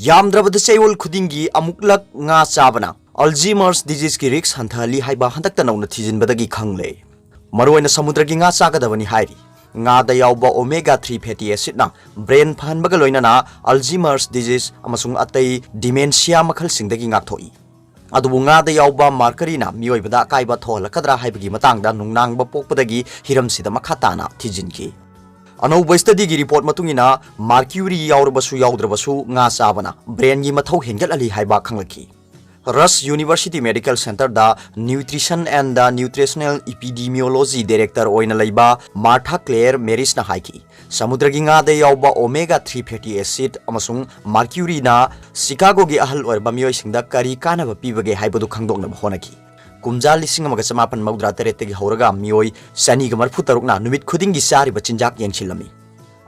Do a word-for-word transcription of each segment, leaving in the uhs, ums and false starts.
ꯌꯥꯝꯗ꯭ꯔꯕꯗ ꯆꯌꯣꯜ ꯈꯨꯗꯤꯡꯒꯤ ꯑꯃꯨꯛꯂꯛ ꯉꯥ ꯆꯥꯕꯅ Alzheimer's diseaseꯀꯤ risk ꯍꯟꯊꯍꯜꯂꯤ ꯍꯥꯏꯕ ꯍꯟꯗꯛꯇ ꯅꯧꯅ ꯊꯤꯖꯤꯟꯕꯗꯒꯤ ꯈꯪꯂꯦ꯫ ꯃꯔꯨꯑꯣꯏꯅ ꯁꯃꯨꯗ꯭ꯔꯒꯤ ꯉꯥ ꯆꯥꯒꯗꯕꯅꯤ ꯍꯥꯏꯔꯤ꯫ ꯉꯥꯗ ꯌꯥꯎꯕ omega three fatty acidꯅ brain ꯐꯍꯟꯕꯒ ꯂꯣꯏꯅꯅ Alzheimer's disease ꯑꯃꯁꯨꯡ ꯑꯇꯩ dementia ꯃꯈꯜꯁꯤꯡꯗꯒꯤ ꯉꯥꯛꯊꯣꯛꯏ꯫ ꯑꯗꯨꯕꯨ ꯉꯥꯗ ꯌꯥꯎꯕ mercuryꯅ ꯃꯤꯑꯣꯏꯕꯗ ꯑꯀꯥꯏꯕ ꯊꯣꯛꯍꯜꯂꯛꯀꯗ꯭ꯔꯥ ꯍꯥꯏꯕꯒꯤ ꯃꯇꯥꯡꯗ ꯅꯨꯡꯅꯥꯡꯕ ꯄꯣꯛꯄꯗꯒꯤ ꯍꯤꯔꯝꯁꯤꯗ ꯃꯈꯥ ꯇꯥꯅ ꯊꯤꯖꯤꯟꯈꯤ꯫ ꯑꯅꯧꯕ studyꯒꯤ report ꯃꯇꯨꯡ ꯏꯟꯅ mercury ꯌꯥꯎꯔꯕꯁꯨ ꯌꯥꯎꯗ꯭ꯔꯕꯁꯨ ꯉꯥ ꯆꯥꯕꯅ brainꯒꯤ ꯃꯊꯧ ꯍꯦꯟꯒꯠꯍꯜꯂꯤ ꯍꯥꯏꯕ ꯈꯪꯂꯛꯈꯤ꯫ Rush University Medical Centreꯗ Nutrition and Nutritional Epidemiology Director ꯑꯣꯏꯅ ꯂꯩꯕ Martha Claire Marisꯅ ꯍꯥꯏꯈꯤ, ꯁꯃꯨꯗ꯭ꯔꯒꯤ ꯉꯥꯗ ꯌꯥꯎꯕ omega three fatty acid ꯑꯃꯁꯨꯡ mercuryꯅ ꯁꯤꯀꯥꯒꯣꯒꯤ ꯑꯍꯜ ꯑꯣꯏꯔꯕ ꯃꯤꯑꯣꯏꯁꯤꯡꯗ ꯀꯔꯤ ꯀꯥꯟꯅꯕ ꯄꯤꯕꯒꯦ ꯍꯥꯏꯕꯗꯨ ꯈꯪꯗꯣꯛꯅꯕ ꯍꯣꯠꯅꯈꯤ꯫ ꯀꯨꯝꯖꯥ ꯂꯤꯁꯤꯡ ꯑꯃꯒ ꯆꯃꯥꯄꯟ ꯃꯧꯗ꯭ꯔꯥ ꯇꯔꯦꯠꯇꯒꯤ ꯍꯧꯔꯒ ꯃꯤꯑꯣꯏ ꯆꯅꯤꯒ ꯃꯔꯤꯐꯨ ꯇꯔꯨꯛꯅ ꯅꯨꯃꯤꯠ ꯈꯨꯗꯤꯡꯒꯤ ꯆꯥꯔꯤꯕ ꯆꯤꯟꯖꯥꯛ ꯌꯦꯡꯁꯤꯜꯂꯝꯃꯤ꯫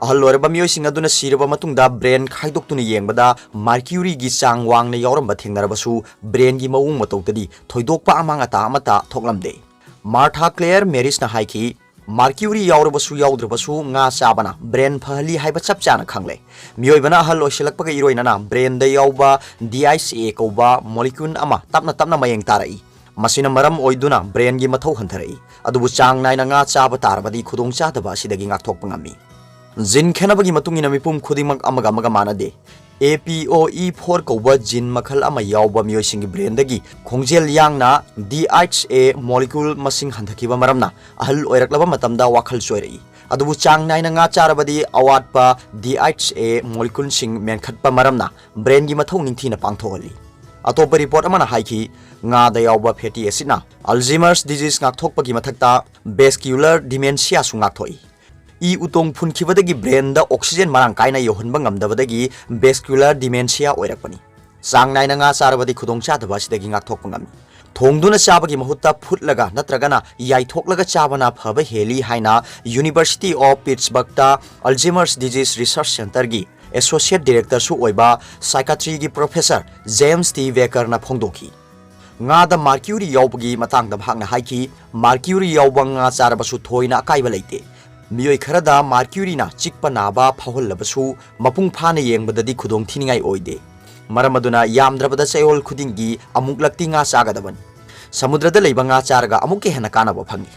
ꯑꯍꯜ ꯑꯣꯏꯔꯕ ꯃꯤꯑꯣꯏꯁꯤꯡ ꯑꯗꯨꯅ ꯁꯤꯔꯕ ꯃꯇꯨꯡꯗ brain ꯈꯥꯏꯗꯣꯛꯇꯨꯅ ꯌꯦꯡꯕꯗ mercuryꯒꯤ ꯆꯥꯡ ꯋꯥꯡꯅ ꯌꯥꯎꯔꯝꯕ ꯊꯦꯡꯅꯔꯕꯁꯨ brainꯒꯤ ꯃꯑꯣꯡ ꯃꯇꯧꯗꯗꯤ ꯊꯣꯏꯗꯣꯛꯄ ꯑꯃꯥꯡ ꯑꯇꯥ ꯑꯃꯠꯇ ꯊꯣꯛꯂꯝꯗꯦ꯫ Martha Claire Marisꯅ ꯍꯥꯏꯈꯤ, mercury ꯌꯥꯎꯔꯕꯁꯨ ꯌꯥꯎꯗ꯭ꯔꯕꯁꯨ ꯉꯥ ꯆꯥꯕꯅ brain ꯐꯍꯜꯂꯤ ꯍꯥꯏꯕ ꯆꯞ ꯆꯥꯅ ꯈꯪꯂꯦ꯫ ꯃꯤꯑꯣꯏꯕꯅ ꯑꯍꯜ ꯑꯣꯏꯁꯤꯜꯂꯛꯄꯒ ꯏꯔꯣꯏꯅꯅ brainꯗ ꯌꯥꯎꯕ DHA ꯀꯧꯕ molecule ꯑꯃ ꯇꯞꯅ ꯇꯞꯅ ꯃꯌꯦꯡ ꯇꯥꯔꯛꯏ꯫ ꯃꯁꯤꯅ ꯃꯔꯝ ꯑꯣꯏꯗꯨꯅ brainꯒꯤ ꯃꯊꯧ ꯍꯟꯊꯔꯛꯏ꯫ ꯑꯗꯨꯕꯨ ꯆꯥꯡ ꯅꯥꯏꯅ ꯉꯥ ꯆꯥꯕ ꯇꯥꯔꯕꯗꯤ ꯈꯨꯗꯣꯡꯆꯥꯗꯕ ꯑꯁꯤꯗꯒꯤ ꯉꯥꯛꯊꯣꯛꯄ ꯉꯝꯃꯤ꯫ Gene ꯈꯦꯠꯅꯕꯒꯤ ꯃꯇꯨꯡ ꯏꯟꯅ ꯃꯤꯄꯨꯝ ꯈꯨꯗꯤꯡꯃꯛ ꯑꯃꯒ ꯑꯃꯒ ꯃꯥꯟꯅꯗꯦ꯫ APOE four ꯀꯧꯕ gene ꯃꯈꯜ ꯑꯃ ꯌꯥꯎꯕ ꯃꯤꯑꯣꯏꯁꯤꯡꯒꯤ brainꯗꯒꯤ ꯈꯣꯡꯖꯦꯜ ꯌꯥꯡꯅ DHA molecule ꯃꯁꯤꯡ ꯍꯟꯊꯈꯤꯕ ꯃꯔꯝꯅ ꯑꯍꯜ ꯑꯣꯏꯔꯛꯂꯕ ꯃꯇꯝꯗ ꯋꯥꯈꯜ ꯆꯣꯏꯔꯛꯏ꯫ ꯑꯗꯨꯕꯨ ꯆꯥꯡ ꯅꯥꯏꯅ ꯉꯥ ꯆꯥꯔꯕꯗꯤ ꯑꯋꯥꯠꯄ DHA moleculeꯁꯤꯡ ꯃꯦꯟꯈꯠꯄ ꯃꯔꯝꯅ brainꯒꯤ ꯃꯊꯧ ꯅꯤꯡꯊꯤꯅ ꯄꯥꯡꯊꯣꯛꯍꯜꯂꯤ꯫ ꯑꯇꯣꯞꯄ report ꯑꯃꯅ ꯍꯥꯏꯈꯤ, ꯉꯥꯗ ꯌꯥꯎꯕ fatty acidꯅ Alzheimer's disease ꯉꯥꯛꯊꯣꯛꯄꯒꯤ ꯃꯊꯛꯇ vascular dementiaꯁꯨ ꯉꯥꯛꯊꯣꯛꯏ꯫ ꯏ ꯎꯇꯣꯡ ꯐꯨꯟꯈꯤꯕꯗꯒꯤ brainꯗ oxygen ꯃꯔꯥꯡ ꯀꯥꯏꯅ ꯌꯧꯍꯟꯕ ꯉꯝꯗꯕꯗꯒꯤ vascular dementia ꯑꯣꯏꯔꯛꯄꯅꯤ꯫ ꯆꯥꯡ ꯅꯥꯏꯅ ꯉꯥ ꯆꯥꯔꯕꯗꯤ ꯈꯨꯗꯣꯡꯆꯥꯗꯕ ꯑꯁꯤꯗꯒꯤ ꯉꯥꯛꯊꯣꯛꯄ ꯉꯝꯃꯤ꯫ ꯊꯣꯡꯗꯨꯅ ꯆꯥꯕꯒꯤ ꯃꯍꯨꯠꯇ ꯐꯨꯠꯂꯒ ꯅꯠꯇ꯭ꯔꯒꯅ ꯌꯥꯏꯊꯣꯛꯂꯒ ꯆꯥꯕꯅ ꯐꯕ ꯍꯦꯜꯂꯤ ꯍꯥꯏꯅ University of Pittsburghꯇ Alzheimer's Disease Research Centreꯒꯤ Associate Directorꯁꯨ ꯑꯣꯏꯕ psychiatryꯒꯤ professor James T Wackerꯅ ꯐꯣꯡꯗꯣꯛꯈꯤ꯫ ꯉꯥꯗ mercury ꯌꯥꯎꯕꯒꯤ ꯃꯇꯥꯡꯗ ꯃꯍꯥꯛꯅ ꯍꯥꯏꯈꯤ, mercury ꯌꯥꯎꯕ ꯉꯥ ꯆꯥꯔꯕꯁꯨ ꯊꯣꯏꯅ ꯑꯀꯥꯏꯕ ꯂꯩꯇꯦ꯫ ꯃꯤꯑꯣꯏ ꯈꯔꯗ mercuryꯅ ꯆꯤꯛꯄ ꯅꯥꯕ ꯐꯥꯎꯍꯜꯂꯕꯁꯨ ꯃꯄꯨꯡ ꯐꯥꯅ ꯌꯦꯡꯕꯗꯗꯤ ꯈꯨꯗꯣꯡ ꯊꯤꯅꯤꯡꯉꯥꯏ ꯑꯣꯏꯗꯦ꯫ ꯃꯔꯝ ꯑꯗꯨꯅ ꯌꯥꯝꯗ꯭ꯔꯕꯗ ꯆꯌꯣꯜ ꯈꯨꯗꯤꯡꯒꯤ ꯑꯃꯨꯛꯂꯛꯇꯤ ꯉꯥ ꯆꯥꯒꯗꯕꯅꯤ꯫ ꯁꯃꯨꯗ꯭ꯔꯗ ꯂꯩꯕ ꯉꯥ ꯆꯥꯔꯒ ꯑꯃꯨꯛꯀ ꯍꯦꯟꯅ ꯀꯥꯟꯅꯕ ꯐꯪꯏ꯫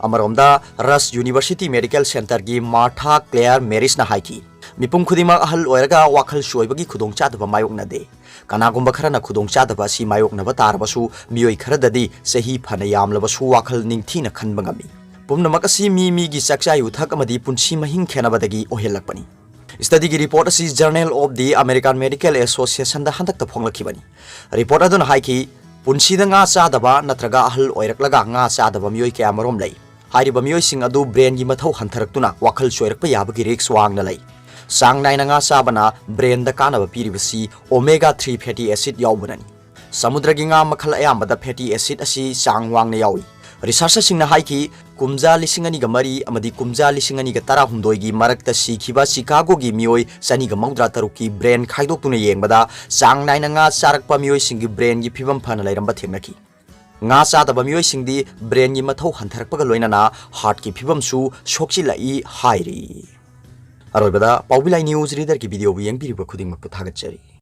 ꯑꯃꯔꯣꯝꯗ, ꯔꯁ ꯌꯨꯅꯤꯚꯔꯁꯤꯇꯤ ꯃꯦꯗꯤꯀꯦꯜ ꯁꯦꯟꯇꯔꯒꯤ ꯃꯥꯔꯊꯥ ꯀ꯭ꯂꯦꯌꯔ ꯃꯦꯔꯤꯁꯅ ꯍꯥꯏꯈꯤ, "ꯃꯤꯄꯨꯝ ꯈꯨꯗꯤꯡꯃꯛ ꯑꯍꯜ ꯑꯣꯏꯔꯒ ꯋꯥꯈꯜ ꯆꯣꯏꯕꯒꯤ ꯈꯨꯗꯣꯡꯆꯥꯗꯕ ꯃꯥꯌꯣꯛꯅꯗꯦ꯫ ꯀꯅꯥꯒꯨꯝꯕ ꯈꯔꯅ ꯈꯨꯗꯣꯡꯆꯥꯗꯕ ꯑꯁꯤ ꯃꯥꯌꯣꯛꯅꯕ ꯇꯥꯔꯕꯁꯨ, ꯃꯤꯑꯣꯏ ꯈꯔꯗꯗꯤ ꯆꯍꯤ ꯐꯅ ꯌꯥꯝꯂꯕꯁꯨ ꯋꯥꯈꯜ ꯅꯤꯡꯊꯤꯅ ꯈꯟꯕ ꯉꯝꯃꯤ꯫ ꯄꯨꯝꯅꯃꯛ ꯑꯁꯤ ꯃꯤ ꯃꯤꯒꯤ ꯆꯥꯛꯆꯥ ꯌꯨꯊꯛ ꯑꯃꯗꯤ ꯄꯨꯟꯁꯤ ꯃꯍꯤꯡ ꯈꯦꯠꯅꯕꯗꯒꯤ ꯑꯣꯏꯍꯜꯂꯛꯄꯅꯤ"꯫ ꯁ꯭ꯇꯗꯤꯒꯤ ꯔꯤꯄꯣꯔꯠ ꯑꯁꯤ Journal of the American Medical Associationꯗ ꯍꯟꯗꯛꯇ ꯐꯣꯡꯂꯛꯈꯤꯕꯅꯤ꯫ ꯔꯤꯄꯣꯔꯠ ꯑꯗꯨꯅ ꯍꯥꯏꯈꯤ, ꯄꯨꯟꯁꯤꯗ ꯉꯥ ꯆꯥꯗꯕ ꯅꯠꯇ꯭ꯔꯒ ꯑꯍꯜ ꯑꯣꯏꯔꯛꯂꯒ ꯉꯥ ꯆꯥꯗꯕ ꯃꯤꯑꯣꯏ ꯀꯌꯥ ꯃꯔꯨꯝ ꯂꯩ꯫ ꯍꯥꯏꯔꯤꯕ ꯃꯤꯑꯣꯏꯁꯤꯡ ꯑꯗꯨ ꯕ꯭ꯔꯦꯟꯒꯤ ꯃꯊꯧ ꯍꯟꯊꯔꯛꯇꯨꯅ ꯋꯥꯈꯜ ꯆꯣꯏꯔꯛꯄ ꯌꯥꯕꯒꯤ ꯔꯤꯁ꯭ꯛ ꯋꯥꯡꯅ ꯂꯩ꯫ ꯆꯥꯡ ꯅꯥꯏꯅ ꯉꯥ ꯆꯥꯕꯅ ꯕ꯭ꯔꯦꯟꯗ ꯀꯥꯟꯅꯕ ꯄꯤꯔꯤꯕꯁꯤ omega three fatty acid ꯌꯥꯎꯕꯅꯅꯤ꯫ ꯁꯃꯨꯗ꯭ꯔꯒꯤ ꯉꯥ ꯃꯈꯜ ꯑꯌꯥꯝꯕꯗ fatty acid ꯑꯁꯤ ꯆꯥꯡ ꯋꯥꯡꯅ ꯌꯥꯎꯏ꯫ ꯔꯤꯁꯔꯆꯔꯁꯤꯡꯅ ꯍꯥꯏꯈꯤ, ꯀꯨꯝꯖꯥ ꯂꯤꯁꯤꯡ ꯑꯅꯤꯒ ꯃꯔꯤ ꯑꯃꯗꯤ ꯀꯨꯝꯖꯥ ꯂꯤꯁꯤꯡ ꯑꯅꯤꯒ ꯇꯔꯥꯍꯨꯝꯗꯣꯏꯒꯤ ꯃꯔꯛꯇ ꯁꯤꯈꯤꯕ ꯆꯤꯀꯥꯒꯣꯒꯤ ꯃꯤꯑꯣꯏ ꯆꯅꯤꯒ ꯃꯧꯗ꯭ꯔꯥ ꯇꯔꯨꯛꯀꯤ ꯕ꯭ꯔꯦꯟ ꯈꯥꯏꯗꯣꯛꯇꯨꯅ ꯌꯦꯡꯕꯗ, ꯆꯥꯡ ꯅꯥꯏꯅ ꯉꯥ ꯆꯥꯔꯛꯄ ꯃꯤꯑꯣꯏꯁꯤꯡꯒꯤ ꯕ꯭ꯔꯦꯟꯒꯤ ꯐꯤꯕꯝ ꯐꯅ ꯂꯩꯔꯝꯕ ꯊꯦꯡꯅꯈꯤ꯫ ꯉꯥ ꯆꯥꯗꯕ ꯃꯤꯑꯣꯏꯁꯤꯡꯗꯤ ꯕ꯭ꯔꯦꯟꯒꯤ ꯃꯊꯧ ꯍꯟꯊꯔꯛꯄꯒ ꯂꯣꯏꯅꯅ ꯍꯥꯔꯠꯀꯤ ꯐꯤꯕꯝꯁꯨ ꯁꯣꯛꯆꯤꯜꯂꯛꯏ ꯍꯥꯏꯔꯤ꯫ ꯑꯔꯣꯏꯕꯗ, ꯄꯥꯎꯕꯤꯂꯥꯏ ꯅ꯭ꯌꯨꯁ ꯔꯤꯗꯔꯒꯤ ꯚꯤꯗꯤꯑꯣꯕꯨ ꯌꯦꯡꯕꯤꯔꯤꯕ ꯈꯨꯗꯤꯡꯃꯛꯄꯨ ꯊꯥꯒꯠꯆꯔꯤ꯫